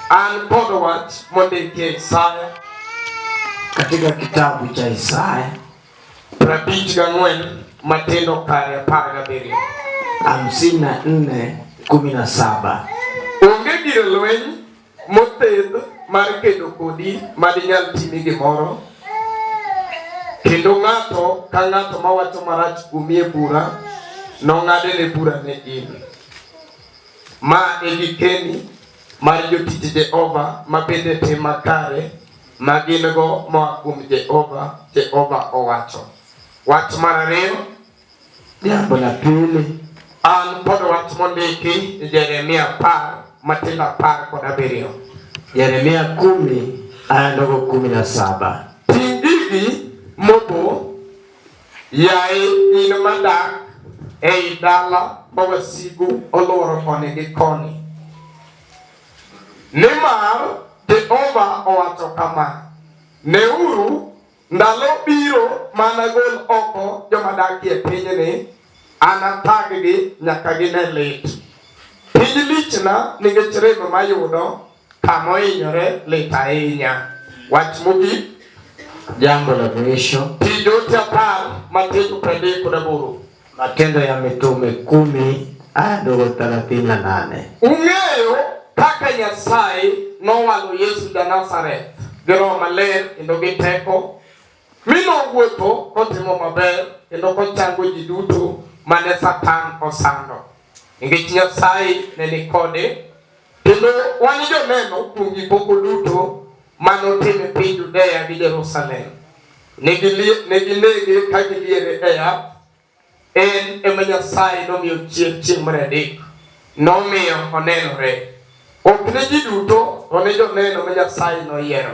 An kod wach mondiki e Isaya Katika kitabu cha Isaya 54 matindo kare 17. 54:17. Onge gir lweny mothedh mar kedo kodi madinyal timi gimoro, kendo ng'ato ka ng'ato mawacho marach kuomi e bura nong'adne bura ne in. Ma e gikeni mar jotich Jehova ma bende tim makare ma gin-go moa kuom Jehova, Jehova owacho. Wach mar ariyo. Jambo la pili. An kod wach mondiki e Jeremia 10 matindo 17. Yeremia 10 aya ndogo 17. Ting' gigi mobo, yaye in madak ei dala ma wasigu olworo koni gi koni. Nimar Jehova owacho kama, Neuru, ndalo biro ma anagol oko joma dakie pinyni, anathaggi nyaka gine lit. Piny lichna nikech rem mayudo, kama ohinyore lit ahinya. Wach mogik. Jambo la mwisho. Tich Joote 10 matindo 38. Matendo ya Mitume 10 aya ndogo 38. Ung'eyo kaka Nyasaye nowalo Yesu ja Nazareth gi Roho Maler kendo gi teko, mi nowuotho kotimo maber kendo kochango ji duto mane Satan osando, nikech Nyasaye ne ni kode. Kendo wan joneno kuom gik moko duto manotim e piny Judea gi Jerusalem. Ne ginege ka giliere e yath. En ema Nyasaye nomiyo chier chieng' mar adek, nomiyo onenore, ok ne ji duto, to ne joneno ma Nyasaye noyiero.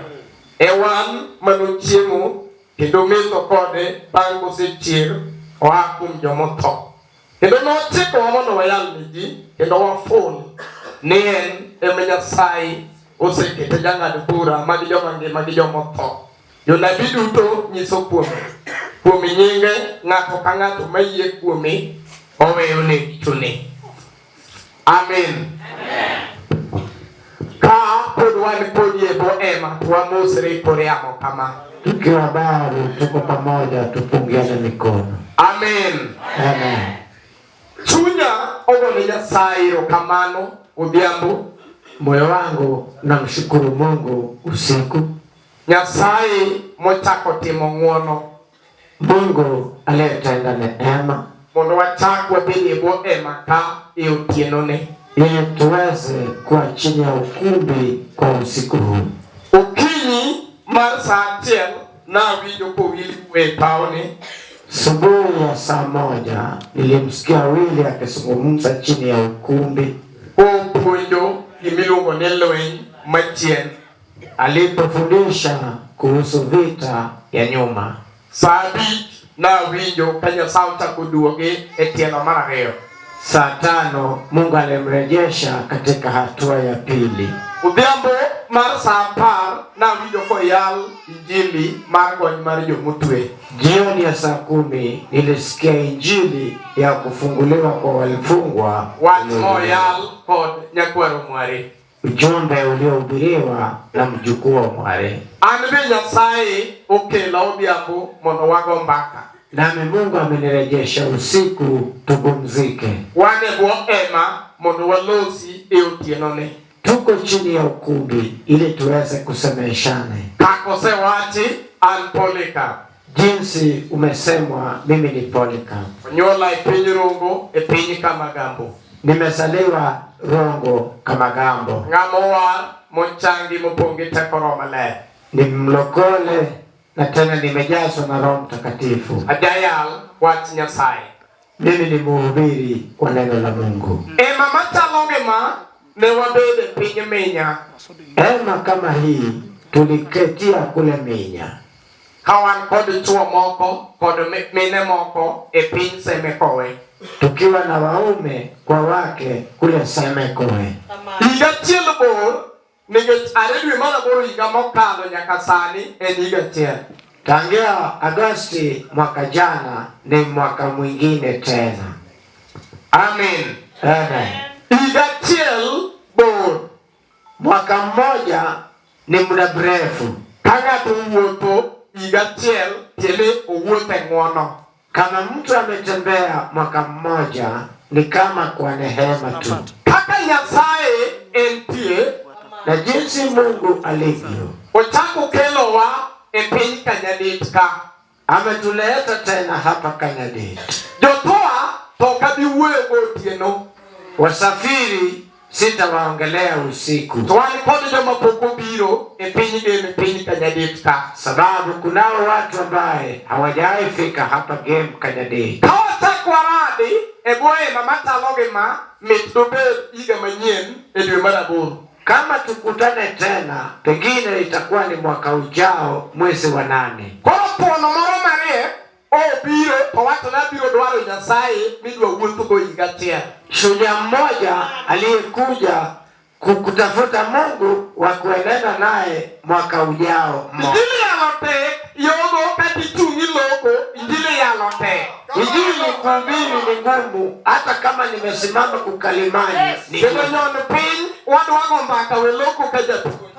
E wan manochiemo kendo metho kode bang' kosechier oa kuom jomotho. Kendo nochikowa mondo wayal ne ji kendo waful ni en ema Nyasaye osekete jang'ad bura mag joma ngima gi joma otho. Jonabi duto nyiso kuome. Kuom nyinge ng'ato ka ng'ato mayie kuome oweyone richone. Amen. Ka pod wan kodi e bwo hema to wamosre kor yamo kama. Tukiwa bado tuko pamoja, tupungiane mikono. Amen. Amen. Chunya ogone Nyasaye erokamano odhiambo. Moyo wangu namshukuru Mungu usiku. Nyasaye mochako timo ng'wono. Mungu aliyetenda neema. Mondo wachak wabed e bwo hema ka e otienoni. Ili tuweze kuwa chini ya ukumbi kwa usiku huu. Okinyi mar saa achiel nawinjo kowil e pawni. Subuhi ya saa 1 nilimsikia Willy akizungumza chini ya ukumbi. Kopuonjo gimiluongo ni lweny machien. Alipofundisha kuhusu vita ya nyuma. Saa 5 nawinjo ka Nyasaye ochako duoge e tielo mar ariyo. Saa 5 Mungu alimrejesha katika hatua ya pili. Odhiambo mar saa 10 nawinjo koyal injili mar gony mar jomotwe. Jioni ya saa 10 nilisikia injili ya kufunguliwa kwa walifungwa. Wach moyal kod nyakwaro Mwari. Ujumbe uliohubiriwa na mjukuu wa Mwari. An be Nyasaye okela odhiambo mondo wago mbaka. Nami Mungu amenirejesha usiku tupumzike. Wan e bwo hema mondo walosi e otienoni. Tuko chini ya ukumbi ili tuweze kusemeshane. Kaka osewachi, an Polycarp. Jinsi umesemwa, mimi ni Polycarp. Onyuola e piny Rongo, e piny Kamagambo. Nimezaliwa Rongo, Kamagambo. Ng'ama owar, mochangi, mopong' gi teko Roho Maler. Ni mlokole na tena nimejazwa na Roho Mtakatifu. Ajayal wach Nyasaye. Mimi ni mhubiri wa neno la Mungu. Ema machalo gi ma ne wabedo e piny Minya. Ema kama hii tuliketia kule Minya. Ka wan kod chwo moko kod mine moko e piny Semekowe. Tukiwa na waume kwa wake kule Semekowe. Higa achiel bor nikech are dwe mar aboro higa mokalo nyaka sani en higa achiel. Tangia Agosti mwaka jana ni mwaka mwingine tena. Amen. Amen. Higa achiel bor. Mwaka mmoja ni muda mrefu. Ka ng'ato owuotho higa achiel, tiende owuotho e ng'wono. Kama mtu ametembea mwaka mmoja ni kama kwa nehema tu. Kaka Nyasaye entie, Na jinsi Mungu alivyo, ochako kelowa e piny Kanyadit ka. Ametuleta tena hapa Kanyadit. Jotoa to ok abi wuoyo gotieno. Wasafiri sitawaongelea usiku, To wan kod joma pok obiro e piny Gem e piny Kanyadit ka. Sababu kunao watu ambaye hawajawahi fika hapa Gem Kanyadit. Ka wachak waradi e bwo hema machalo gi ma, mit dobed higa manyien e dwe mar aboro. Kama tukutane tena, pengine itakuwa ni mwaka ujao mwezi wa 8. Koro thuono moro mariek obiro to wacho ni abiro dwaro Nyasaye midwa wuothogo higa achiel. Shujaa mmoja aliyekuja kutafuta Mungu wa kuenenda naye mwaka ujao. Injili yalo tek, yogo kata ichung' iloko, injili yalo tek. Injili kuhubiri ni ngumu, hata kama nimesimama kukalimani. Ni Kendo ngumu. nyon piny, wadwa go mbaka we loko ka japuonj.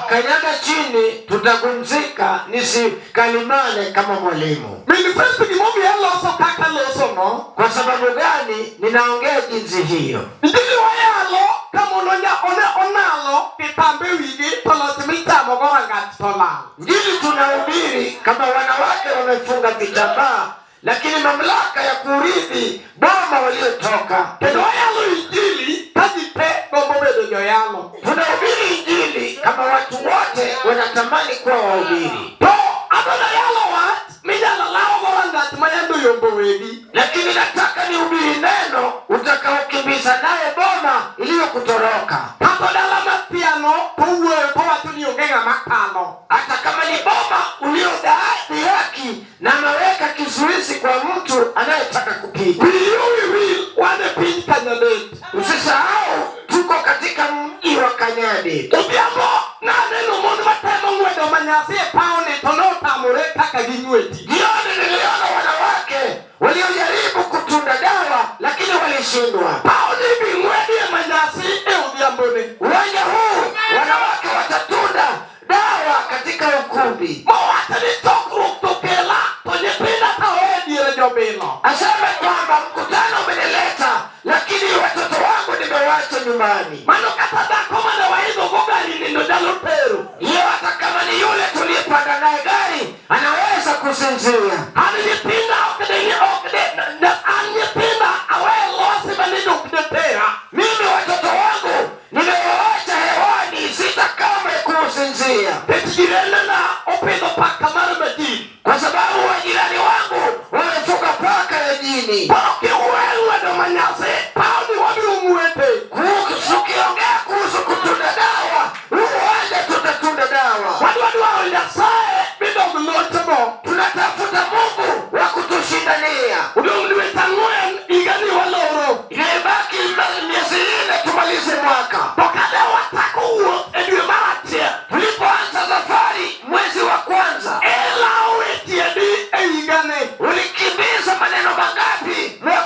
Kanyaga chini, tutagumzika, nisikalimane kama mwalimu. Min Festo gimomiyo aloso kaka loso no? Kwa sababu gani ninaongea jinsi hiyo? Injili wayalo ka mon onalo kitambe wigi to loch michamo go rangach to lal. Injili tunahubiri kama wanawake wamefunga vitambaa, lakini mamlaka ya kurithi boma waliotoka. Kendo wayalo injili ka ji te gombo bedo joyalo. Tunahubiri injili kama watu wote wanatamani kuwa wahubiri. To adwa yalo wach minyalo lawo go rangach ma yande oyombo wegi. Lakini nataka nihubiri neno utakaokimbiza naye boma iliyokutoroka. Kata dala mathiano to wuoyo to wacho ni onge ng'ama kalo. Hata kama ni boma uliodhihaki na ameweka kizuizi kwa mtu anayetaka kupiga. Wiyi owil wan e piny Kanyadit. Usisahau tuko katika mji wa Kanyadit. Odhiambo naneno mon matemo ng'wedo manyasi e pawni to notamore kaka ging'weti. Jioni niliona wanawake waliojaribu kutunda dawa lakini walishindwa. Pawni bi ng'wedie manyasi e odhiamboni. Uwanja huu wanawake watatunda dawa katika ukumbi. Mowacho ni chokruok to kela to nyithinda to owe diere jobilo. Aseme kwamba mkutano umenileta lakini watoto wangu nimewacha nyumbani. Mano kata dhako mane waidho go gari nindo nyalo tero. Hiyo hata kama ni yule tuliyepanda naye gari anaweza kusinzia. An nyithinda ok de ok de an nyithinda awe losi manindo ok de tera. Mimi watoto wangu nimewaacha hewani, sita kamwe kusinzia. Nikech jirendena opidho paka mar majini. Kwa sababu wajirani wangu wamefuga paka ya jini. Koro kiwe ng'wedo manyasi, pawni wabiro ng'wete. Ukiongea kuhusu kutunda dawa, uwanja tutatunda dawa. Wadwa dwaro Nyasaye midog lochogo. Tunatafuta Mungu wa kutushindania. Odong' dweche ang'wen higani waloro. Imebaki miezi 4 tumalize mwaka. To kane wachako wuoth e dwe mar achiel, Tulipoanza safari mwezi wa kwanza, ilawo weche adi e higani? Ulikimbiza maneno mangapi mwaka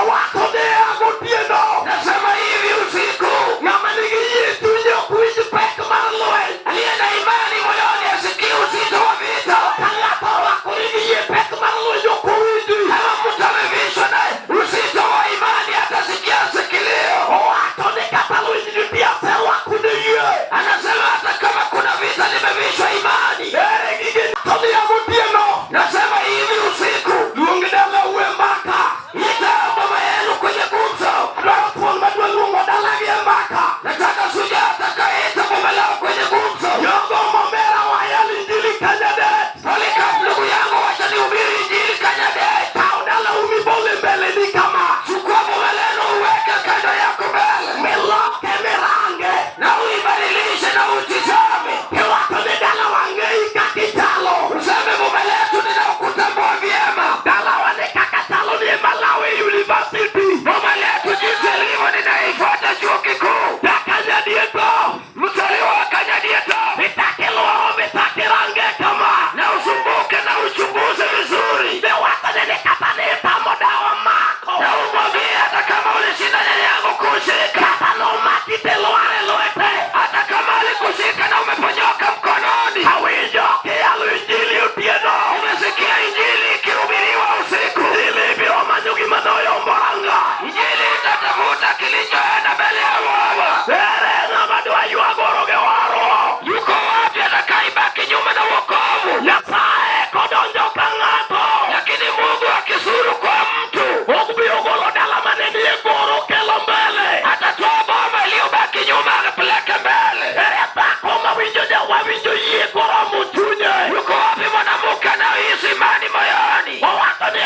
Awacho niya gotieno. Nasema hivi usiku, Ng'ama nigi yie e chunye ok winj pek mar lweny. Aliye na imani moyoni asikie uzito wa vita. Ka ng'ato orwakore gi yie pek mar lweny ok owinji. Kama mtu amevishwa na uzito wa imani atasikia kilio. Owacho ni kata lweny nitie aserwako ne yie. Anasema hata kama kuna vita nimevishwa imani. Ere gige to niya gotieno. Nasema hivi usiku, Luong dalau e mbaka. Ita baba yenu kwenye gumzo. Adwaro thuon madwa luongo dalagi e mbaka. Nataka shujaa atakayeita baba lao kwenye gumzo. Jogo momera wayal injili Kanyadet. Polycarp ndugu yangu, wacha nihubiri injili Kanyadet. Kaw dalau mibole mbele ni kama. Chukua boma lenu uweke kando yako mbele, Miloke mirange. Na uibadilishe na utizame. Kiwacho ni dalawa ng'eyi kaka ichalo. Useme boma letu ninaokutambua vyema. Dalawa ni kaka chalo ni e Malawi University. Boma letu jinsi ilivyo ninaifuata chuo kikuu. Jakanyadieto. Mzaliwa wa Kanyadieto. Mitakiluoro mitakirange kama. Na usumbuke na uchunguze vizuri. Miwacho ni kata ni itamo dawa mako. Na umwambie hata kama ulishinda nyanya yangu kushika. Kata nomaki tilware lwete. Hata kama alikushika na umeponyoka mkononi. Awinjo kiyalo injili otieno. Umesikia injili ikihubiriwa usiku. Injili biro manyo gima noyombo ranga. Injili itatafuta kilichoenda mbele ya baba. Ere ng'ama dwa ywagoro gi warruok. Yuko wapi atakayebaki nyuma na wokovu? Nyasaye kodonjo ka ng'ato. Lakini Mungu akisuru kwa mtu, Ok bi ogolo dala mane nie goro kelo mbele. Atatoa boma iliyobaki nyuma akapeleke mbele. Ere dhako mawinjo wawinjo yie koromo chunye. Yuko wapi mwanamke anayehisi imani moyoni? Owacho ni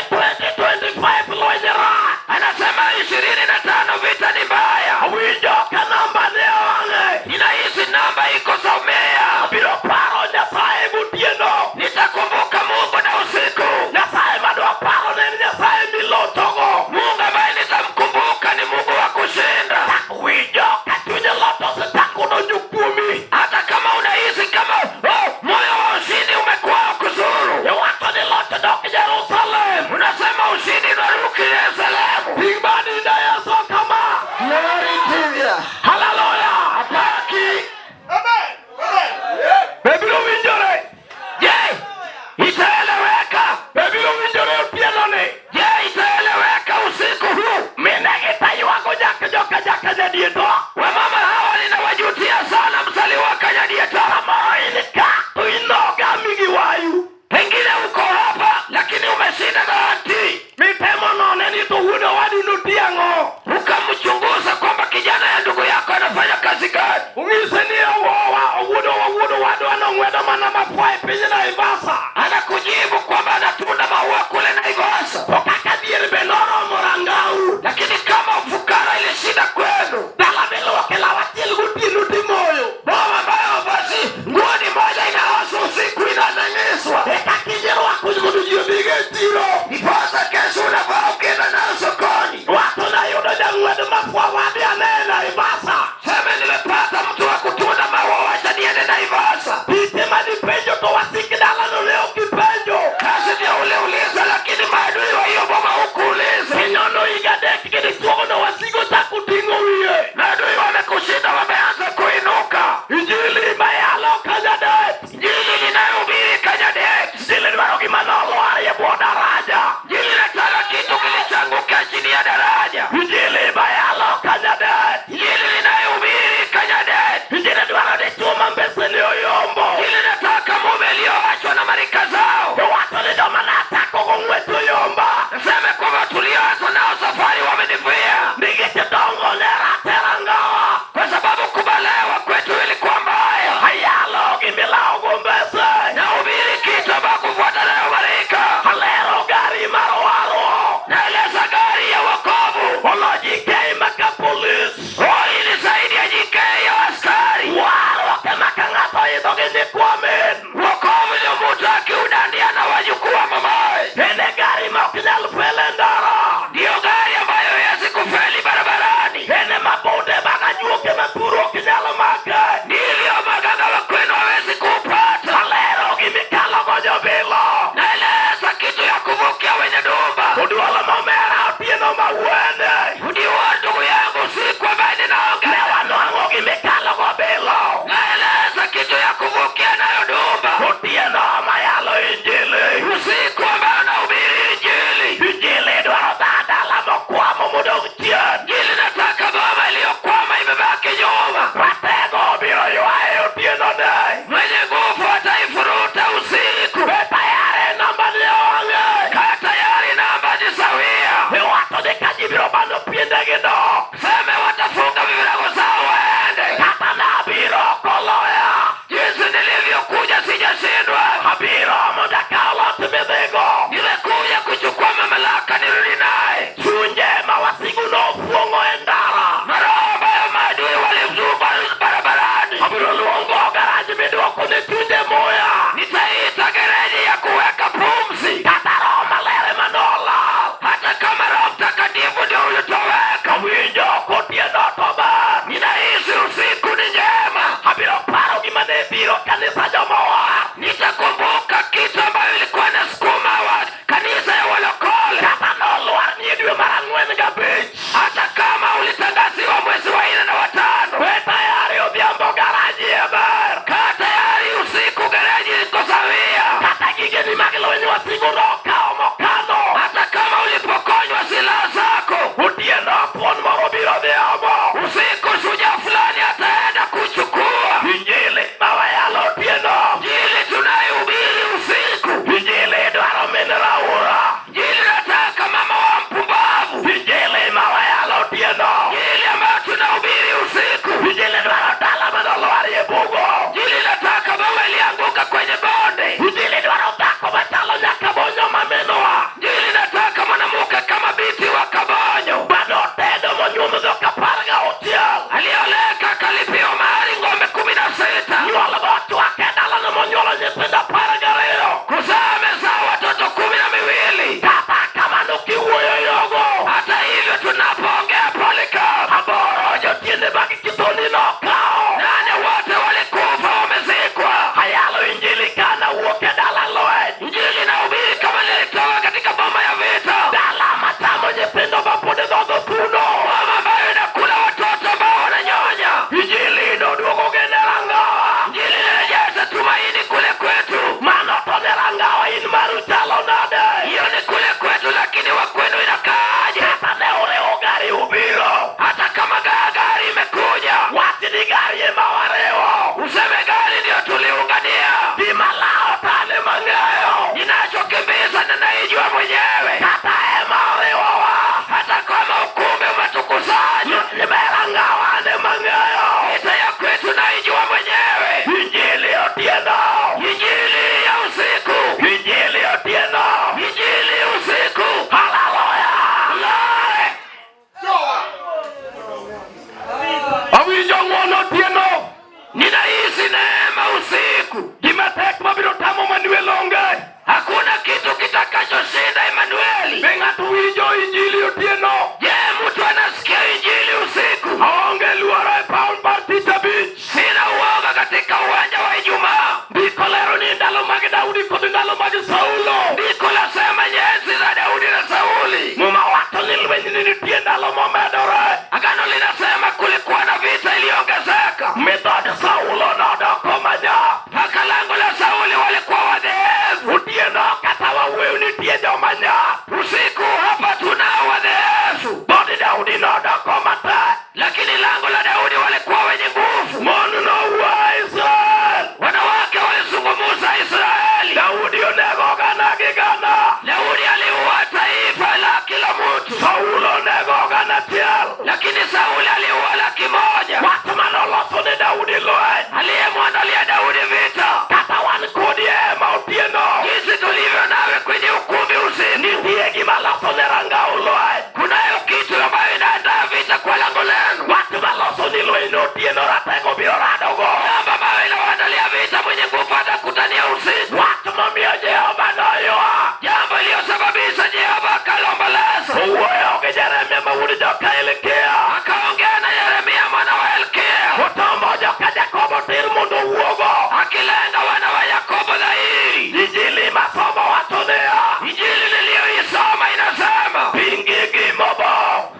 2025 lweny rach. Anasema 25 vita ni mbaya. Awinjo ka namba ne wang'e. Ninahisi namba iko somea. Abiro paro Nyasaye gotieno. Nitakumbuka Mungu na usiku. Nyasaye madwa paro ne en Nyasaye milochogo. Mungu ambaye nitamkumbuka ni Mungu wa kushinda. Winjo ka chuny loch osechako donjo kuomi. Hata kama unahisi kama oh, moyo wa ushindi umekuwa kuzuru. Iwacho ni loch dok Jerusalem. Unasema ushindi unaruki Yerusalemu. Ting badi ne Yesu kama. Lakini Sauli aliua 100,000. Wach manoloso ne Daudi lweny. Aliyemwandalia Daudi vita. Kata wan kodi e hema otieno. Jinsi tulivyo nawe kwenye ukumbi usiku. Nitie gima loso ne rangau lweny. Kunayo kitu ambayo inaandaa vita kwa lango lenu. Wach maloso ni lweny otieno ratego biro radogo. Jambo ambayo inawaandalia vita mwenye nguvu atakutania usiku. Wach momiyo Jehova noywa. Jambo iliyosababisha Jehova akalomboleza. Owuoyo gi Jeremia ma wuod joka Hilkia. Akaongea na Yeremia mwana wa Hilkia. Otombo joka Jakobo tir mondo owuogo. Akilenga wana wa Yakobo dhahiri. Injili masomo wacho niya. Injili niliyoisoma inasema, Pingi gimobo.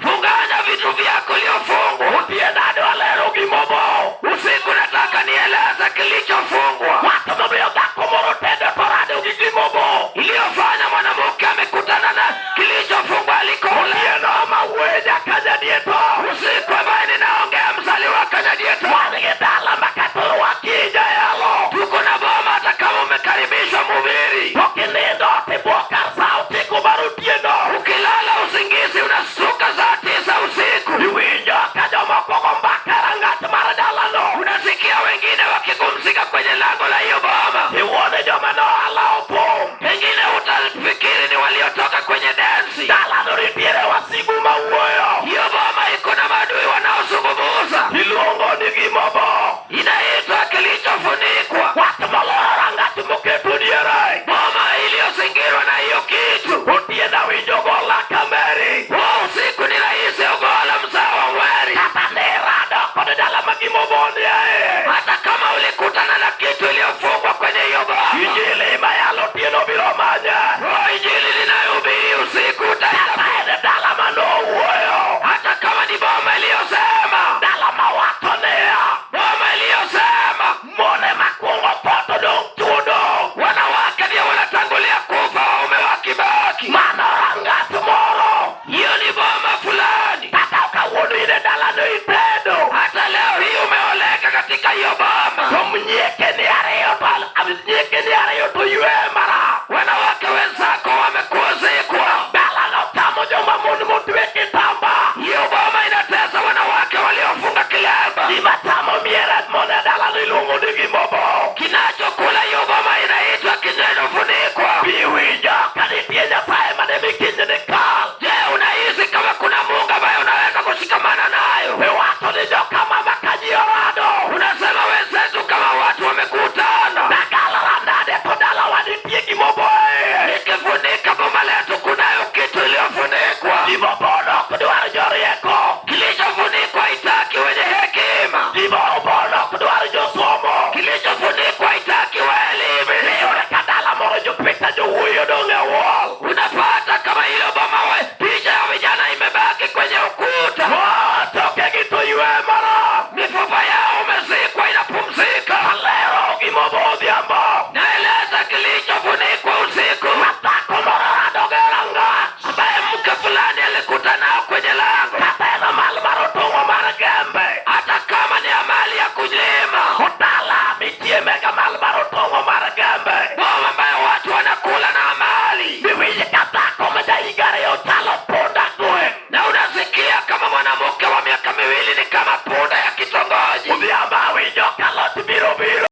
funganya vitu vyako uliofungwa. Otieno adwa lero gimobo. Usiku nataka nieleze kilichofungwa. Wach momiyo dhako moro tedo to rado gi gimobo. Iliyofanya mwanamke amekutana na kilichofungwa alikula. Otieno ma wuoyo nyaka jadieto. Usiku ambaye ninaongea mzaliwa Kanyadieto. Wan gi dala ma kata orwaki jayalo. Tuko na boma hata kama umekaribishwa mhubiri. To kinindo tibuok kar sa ochiko mar otieno. Ukilala usingizi unasuka saa 9 usiku. Iwinjo ka jomoko go mbaka e rangach mar dalano. Unasikia wengine wakigumzika kwenye lango la hiyo boma. Iwuone joma nohala opong'. Pengine utafikiri ni waliotoka kwenye densi. Dalano nitiere wasigu mawuoyo. Hiyo boma iko na maadui wanaozungumza. Iluongo ni gimobo. Inaitwa kilichofunikwa. Wach moloro rangach moketo diere. Boma iliyozingirwa na hiyo kitu. Otieno awinjo gola kameri. Huo usiku ni rahisi ugola mzao wa mweri. Kata ne rado kod dala ma gimobo nie. Hata kama ulikutana na kitu iliyofungwa kwenye hiyo boma. Injili mayalo otieno biro manye. Huo injili ninayohubiri usiku utaenda. Kata en dala manowuoyo. Hata kama ni boma iliyosema. Dala mawacho niya. Boma iliyosema. Mon ema kuongo tho to dong' chwo dong'. Wanawake ndio wanatangulia kufa, waume wakibaki. Mano rangach moro. Hiyo ni boma fulani. Kata kawuono in e dalano itedo. Hata leo hii umeoleka katika hiyo boma. To mnyiekeni ariyo to mnyiekeni ariyo to ywe mara. Wanawake wenzako wamekuzikwa. Dalano chamo joma mon motwe kitamba. Hiyo boma inatesa wanawake waliofunga kilemba. Gima chamo mier mon e dalano iluongo ni gimobo. Kinachokula hiyo boma inaitwa kinachofunikwa. Iwinjo ka nitie Nyasaye mane mikinyni kal. Je, unahisi kama kuna Mungu ambaye unaweza kushikamana nayo? Iwacho ni joka mama ka ji orado. Unasema wenzetu kama watu wamekutana. Dagalora nade to dalawa nitie gimobo e iye. Nikifunika boma letu kunayo kitu iliyofunikwa. Gimobono ok dwar jorieko. Kilichofunikwa itaki wenye hekima. Gimobono ok dwar josomo. Kilichofunikwa itaki wa elimu. Iyudo ka dala moro jopita jowuoyi odong' e wall. Unapata kama hilo boma we, picha ya vijana imebaki kwenye ukuta. Tokegi to ywe mara. Mifupa yao umezikwa inapumzika. Alero gimobo odhiambo. Naeleza kilichofunikwa usiku. Matako moro rado gi rangach. Ambaye mke fulani alikuta nao kwenye lango. Kata en amal mar otong'o mar gembe. Hata kama ni amali ya kulima. Otala michieme gamal mar otong'o mar gembe. Boma ambayo watu wanakula na amali. Iwinj ka dhako ma jahiga ariyo chalo punda gweng'. Na unasikia kama mwanamke wa miaka 2 ni kama punda.